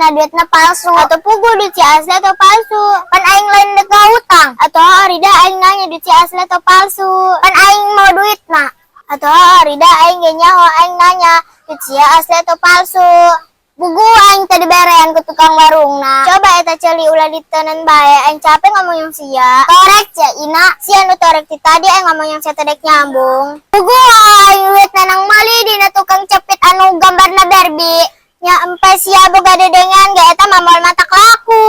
cenah duitna palsu. Atau puguh duit sia asli atau palsu. Pan aing lain dek ngahutang. Atau Rida aing nanya duit sia asli atau palsu. Pan aing mau duitna. Atau Rida aing ge nyaho aing nanya duit sia asli atau palsu. Puguh aing tadi berean ke tukang warungna. Coba eta ceuli ulah ditenan bae, aing capek ngomong jeung sia. Torek sia Ina, sia nu torek ti tadi aing ngomong jeung sia teh dek nyambung. Puguh aing duit nang meuli dina tukang cepit anu gambarna Barbie. Nya empe sia boga dedengan ge eta mah moal matak laku.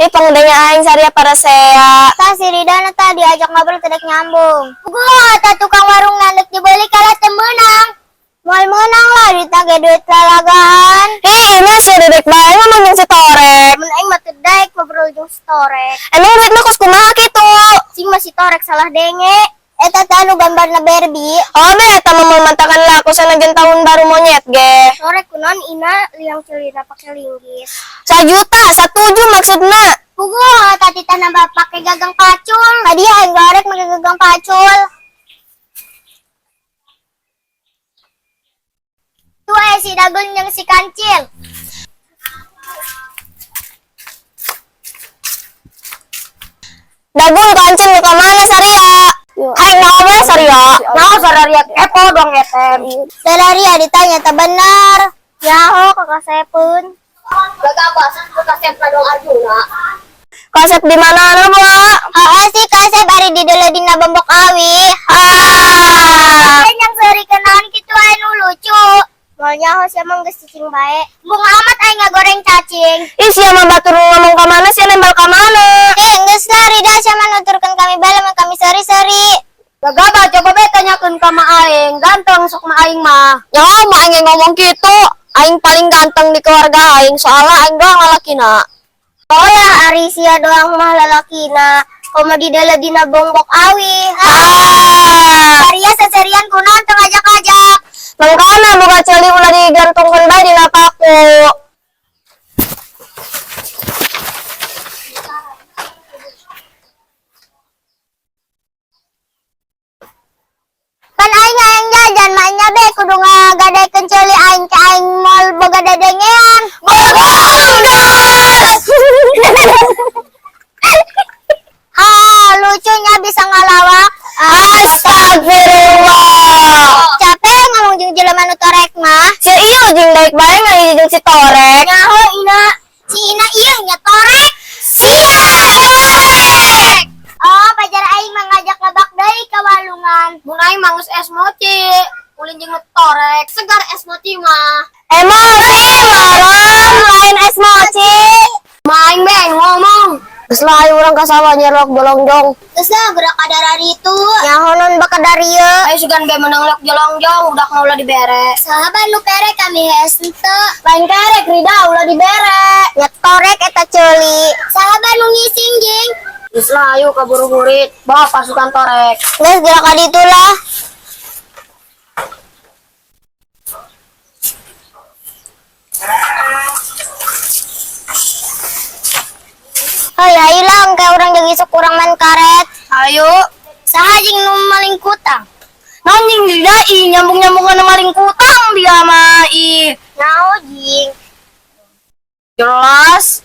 Ih, pangedanya aing saria parasea. Tah si Ridana tah diajak ngobrol teu dek nyambung. Puguh eta tukang warung dek dibeli kalah teu meunang. Moal meunang lah duitna ge duit lalagaan. Ih, ini sia dedek bae ngomong jeung si torek. Mun aing mah teu daek ngobrol jeung si torek. Emang duitna kos kumaha kitu? Cing mah si torek salah denge. Eta teh anu gambarna Barbie. Oh, be eta mah moal mantakan laku sanajan tahun baru monyet ge. Torek kunaon Ina liang ceulina pake linggis. Sajuta, satuju maksudna. Puguh eta titah nambah pake gagang pacul. Tadi aing gorek make gagang pacul. Tuh aya si Dagun jeung si Kancil. Dagun Kancil nu ka mana saria? Hai naon we saria? Naon sararia kepo dong etem. Sararia ditanya teh bener. Nyaho ka kasepeun. Gagabasan ku kasep dong Arjuna. Kasep di mana na, Bu? Heeh si kasep ari di deuleu dina bombok awi. Ah. Yang seuri kenaon kitu aya nu lucu. Moal nyaho sia mah geus cicing bae. Embung amat aing ngagoreng cacing. Ih, sia mah batur ngomong ka mana sia nembal ka mana? Eh, geus lah Rida sia mah nuturkeun kami bae lamun kami seri-seri. Gagaba coba be tanyakeun ka ma aing, ganteng sok ma aing mah. Ya mah aing ngomong kitu. Aing paling ganteng di keluarga aing soalnya aing doang lalakina. Oh ya, ari sia doang mah lalakina. Komo di deuleu dina bombok awi. Ah. Saria seserian kunaon teu ngajak-ajak. Mangkana boga ceuli ulah digantungkeun bae dina paku. Pan aing hayang jajan mah nya be kudu ngagadekeun ceuli aing ke aing moal boga dedengean. Boga! Ha, lucunya bisa ngalawak. Astagfirullah. Capek ngomong jeung jelema nu torek mah. Si ieu jeung daek bae ngahiji jeung si torek. Nyaho Ina. Si Ina ieu nya torek. Sia torek. Oh, pacar aing mah ngajak ngebak deui ka walungan. Mun aing mah geus es mochi, ulin jeung nu torek. Segar es mochi mah. Emosi maram lain es mochi. Ma aing be ngomong. Geus lah ayo urang ka sawah nyerok jolongjong. Geus lah gerak ka itu. Nyaho non bakal dari ieu. Ayo sugan be menang lok jolongjong, udah mau ulah dibere. Saha nu pere kami hees henteu. Lain kerek Rida ulah dibere. Nya torek eta ceuli. Saha nu ngising jing. Geus lah ayo kaburu hurit, bawa pasukan torek. Geus gerak ka ditu lah. Hei, ayo lah, kayak orang jeung isuk kurang main karet. Ayo. Saha jeung nu maling kutang? Naon jeung dia ih nyambung-nyambung kana maling kutang dia mah ih. Nao jing. Jelas.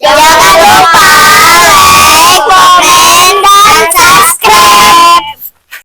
Jangan lupa like,